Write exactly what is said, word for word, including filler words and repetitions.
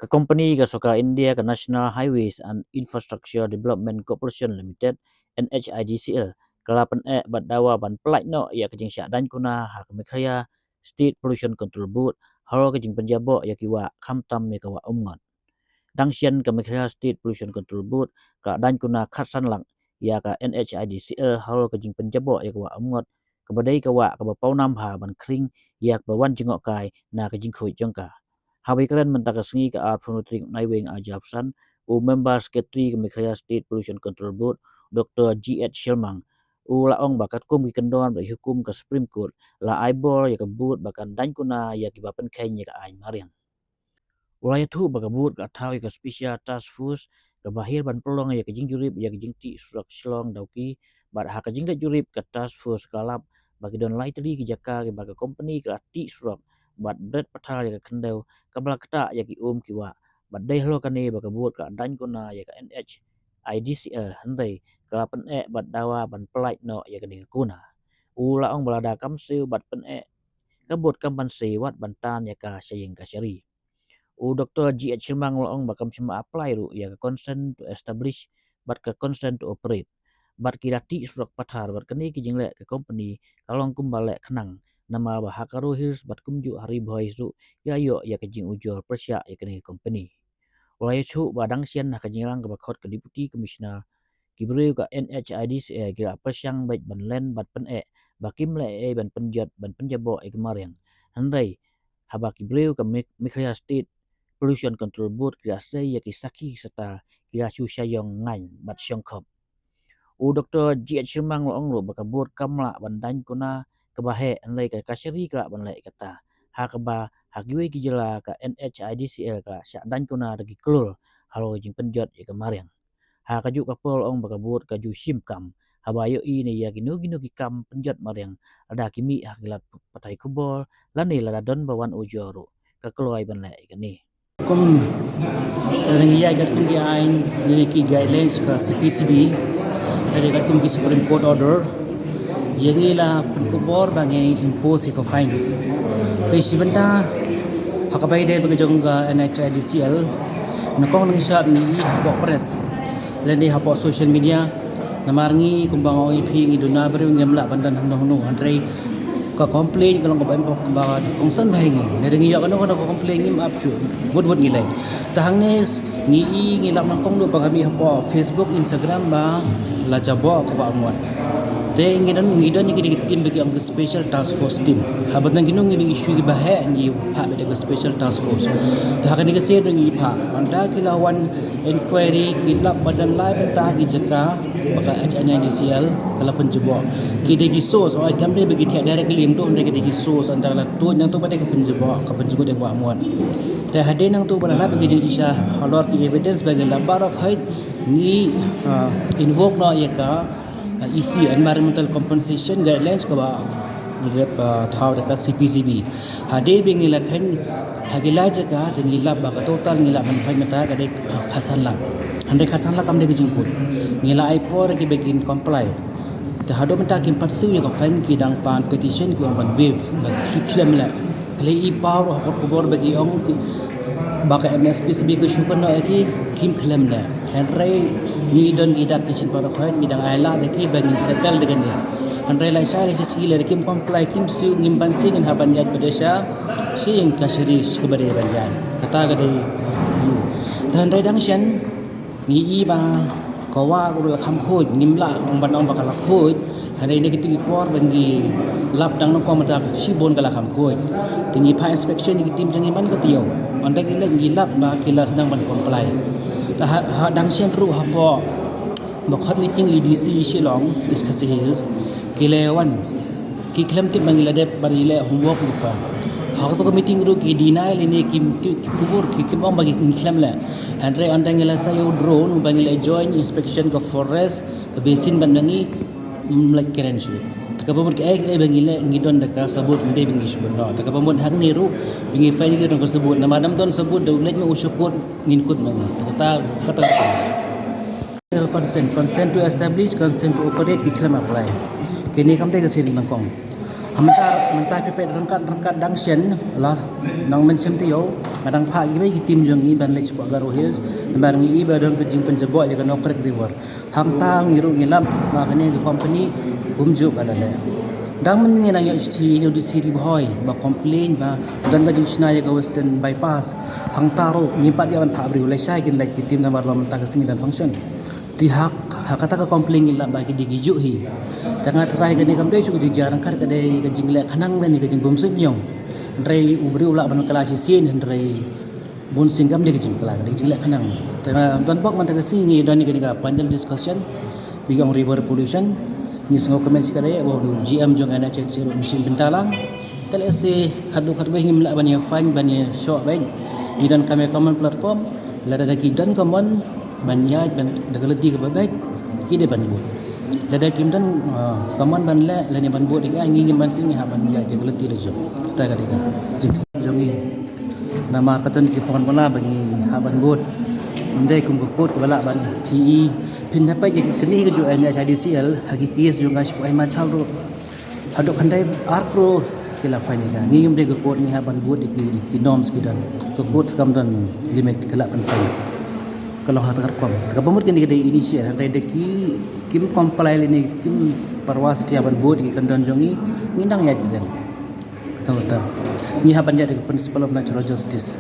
Ka kompani ka sorkar India ka National Highways and Infrastructure Development Corporation Limited, N H I D C L, ka la pyneh bad dawa ban pyllait noh ïa ka jingshah daiñkuna ha ka Meghalaya State Pollution Control Board halor ka jingpynjaboh ïa ki wah, khamtam ïa ka wah Umngot. Dang shen ka Meghalaya State Pollution Control Board ka la daiñkuna khatsan lak ïa ka N H I D C L halor ka jingpynjaboh ïa ka wah Umngot, kaba dei ka wah kaba pawnam bha ban khring ïa kaba wan jngohkai na ka jingkhuid jong ka. Haba ïakren mynta ka sngi, ka arphew tarik Naiwieng arhajar arphew san, u Member Secretary ka Meghalaya State Pollution Control Board, Doctor G H Shyrmang, u la ong ba katkum ki kyndon bad ki hukum ka Supreme Court, la ai bor ïa ka board ba kan daiñkuna ïa kiba pynkheiñ ïa ka aiñ mariang. U la ïathuh ba ka board ka la thaw ïa ka Special Task Force kaba hiar ban pynlong ïa ka jingjurip ïa ka jingtih surok Shillong Dawki, bad ha ka jingleit jurip ka task force ka la lap ba ki don lai tylli ki jaka kiba ka kompani ka la tih surok bad bret pathar ïa ka khyndew kaba la ktah ïa ki um ki wah, bad dei halor kane ba ka board ka la daiñkuna ïa ka N H I D C L, hynrei ka la pyneh bad dawa ban pyllait noh ïa kane ka kuna. U la ong ba lada kam siew bad pyneh, ka board kam ban siew wat ban tan ïa ka sha ïing kashari. U Doctor G H Shyrmang u la ong ba kam shym apply ruh ïa ka consent to establish bad ka consent to operate, bad ki la tih surok pathar, bad kane ki jingleh ka kompani ka long kumba leh khnang, namar ba ha ka Garo Hills bad kumjuh ha Ri Bhoi ruh ki la ïoh ïa ka jingujor pyrshah ïa kane ka kompani. U la ïathuh ba dang shen ha ka jingrang kaba khot ka Deputy Commissioner, ki briew ka N H I D C L ki la pyrshang beit ban len bad pyneh ba kim leh ei ei ban pynjot ban pynjaboh ïa ka mariang. Hynrei haba ki briew ka Meg-, Meghalaya State Pollution Control Board ki la sei ïa ki sakhi sata, ki la shu shah ïong ngaiñ bad shongkhop. U Doctor G H Shyrmang u la ong ruh ba ka board kam lah ban daiñkuna kaba heh, hynrei ka kashari ka lah ban leh kata. Ha kaba ha kiwei ki jylla ka N H I D C L ka la shah daiñkuna da ki klur halor ka jingpynjot ïa ka mariang. Ha kajuh ka por u la ong ba ka board ka ju shim kam haba ïohi ne ïa kino kino ki kam pynjot mariang, lada ki mih ha ki lad pathai khubor lane lada don ba wan ujor ruh, ka kloi ban leh ïa kane. Kum, lada ngi ïaid katkum ki aiñ ne ki guidelines ka C P C B, lane katkum ki Supreme Court order, ïa ngi la pynkupbor ba ngi impose ïa ka fine. Te shi bynta ha kaba ïadei bad ka jong ka N H I D C L, nyngkong nyngshap ngi ïohi hapoh press lane hapoh social media, namar ngi kumba nga ong ïa phi, ngi duna briew, ngim lah ban don hangno hangno, hynrei ka complain ka long kaba im, ba kongsan bha ïa ngi. Lada ngi ïoh kano kano ka complain ngim ap shuh, wut wut ngi leit. Te hangne ngi ïohi, ngi lap nyngkong ruh ba ka mih hapoh Facebook, Instagram ba la jaboh ka wah Umngot. Te ngi don, ngi don ïa kine ki team ba ki ong ki Special Task Force team. Haba don kino kino ki issue kiba heh ngi phah beit da ka Special Task Force. Te ha kane ka sien ruh ngi phah, hynda ki la wan inquiry, ki lap ba don lai bynta ki jaka ba ka N H I D C L ka la pynjaboh. Ki dei ki source, oi, kam dei ba ki theh directly, ym dei, hynrei ki dei ki source, hynda la tuid nangta ba dei ka pynjaboh, ka pynjngut ïa ka wah Umngot. Te hadien nangta ba la lap ïa ki jingshisha halor ki evidence ba ki la baroh khoit, ngi, ah, invoke noh ïa ka, ah, E C, Environmental Compensation Guidelines, kaba, ah, thaw da ka C P C B. Hadien ba ngi la kheiñ ha ki lai jaka, te ngi lap ba ka total ngi lah ban fine mynta ka dei khatsan lak. Hynrei khatsan lak kam dei ka jingkut. Ngi la ai por ïa ki ba kin comply. Te haduh mynta kim pat siew ïa ka fine, ki dang pan petition, ki ong ban waive, ba ki khlem leh. Lei i paw ruh ha ka khubor ba ki ong ki, ba ka M S P C B ka shu kynnoh ïa ki, kim khlem leh. Hynrei ngi don ki dak ki shin parok hoi, ngi dang ai lad da ki ba ngin settle da kane. Hynrei lashai lashisngi lada kim comply, kim siew, ngim banse, ngin hap ban ïaid pat sha shi ïing kashari, shi kaba dei ban ïaid. Kata ka dei. Te hynrei dang shen ngi ïohi ba ka wah ka la kham khuid, ngim lah ban ong ba ka la khuid. Hynrei na kito ki por ba ngi lap dang nyngkong mynta shibun ka la kham khuid. Te ngi phah inspection ïa ki team jong ngi man ka taïew. Hynda ngi leit ngi lap ba ki la sdang ban comply. Te ha, ha dang shen ruh hapoh ba khot meeting i D C Shillong, East Khasi Hills, ki la wan. Ki khlem tip ba ngi la dep ban ïaleh homework lypa. Ha kato ka meeting ruh ki deny lane ki, ki, ki kubur, ki, kim ong ba ki khlem leh. Hynrei hynda ngi la sa ïa u drone ba ngi la join inspection ka forest, ka basin ban ba ngi, mm, leit kren shuh. Te kaba mut kaei kaei ba ngi leh ngi don da ka sabut, ym dei ba ngi shu ban noh. Te kaba mut hangne ruh ba ngi file ïa ki don ka sabut. Namar da ym don sabut, da u leit ma u sha court ngin kut ma ngi. Te kata, kata. Consent, consent to establish, consent to operate, ki khlem apply. Kine kam dei ka sien nyngkong. Mynta mynta phi peit ryngkat ryngkat dang shen la nang mynsiem taïew nga dang phah kiwei ki team jong ngi ban leit shapoh Garo Hills namar ngi i ba don ka jingpynjaboh ïa ka Nokriat River. Hangta ngi ruh ngi lap ba kane ka company kumjuh ka la leh. Dang mynne ngi nang ïoh shithi ïa u D C Ri Bhoi ba complain ba don ka jingshna ïa ka Western Bypass. Hangta ruh ngim pat ïa ban phah briew lashai kin leit ki team namar ba mynta ka sngi don function. Te ha ha kata ka complain ngi lap ba ki dei ki juh hi. Te nga tharai kane kam dei shuh ka jingjia ryngkat ka dei ka jingleh khnang lane ka jingbymsuidñiew. Hynrei u briew u lah ban kylla shisien hynrei bun sien kam dei ka jingkylla ka dei ka jingleh khnang. Te nga don bok mynta ka sngi ngi don ïa kane ka panel discussion bad ka ong river pollution. Ngi sngewkmen shi katta ba u G M jong N H I D C L ruh u shim bynta lang. Te lehse haduh katwei ngim lah ban ïa fine ban ïa shoh beit. Ngi donkam ïa common platform. Lada ki don common ban ïaid ban da ka lynti kaba beit ki dei ban bud. Lada kim don ah, common ban leh lane ban bud ïa ka ngi ngim ban sngewbha ban ïaid da ka lynti la jong. Kata ka dei ka jingthoh jong ngi. Namar ka don ki formula ba ngi hap ban bud. Ym dei kum ka court kaba lah ban phi i phin da peit ïa kane ka jong N H I D C L ha ki case jong ka shiphew ai ma chal ruh. Haduh khyndai ar klur ki la fine ïa ka. Ngi ngim dei ka court ngi hap ban bud ïa ki, ki norms ki don. Ka court kam don limit ka lah ban fine. Ka long ha kata ka rukom. Kaba mut kane ka dei initial hynrei da ki kim comply lane kim pyrwas ki hap ban bud ïa ki kyndon jong ngi. Ngi nang ïaid beit. Kata kata. Ngi hap ban ïaid da ka principle of natural justice.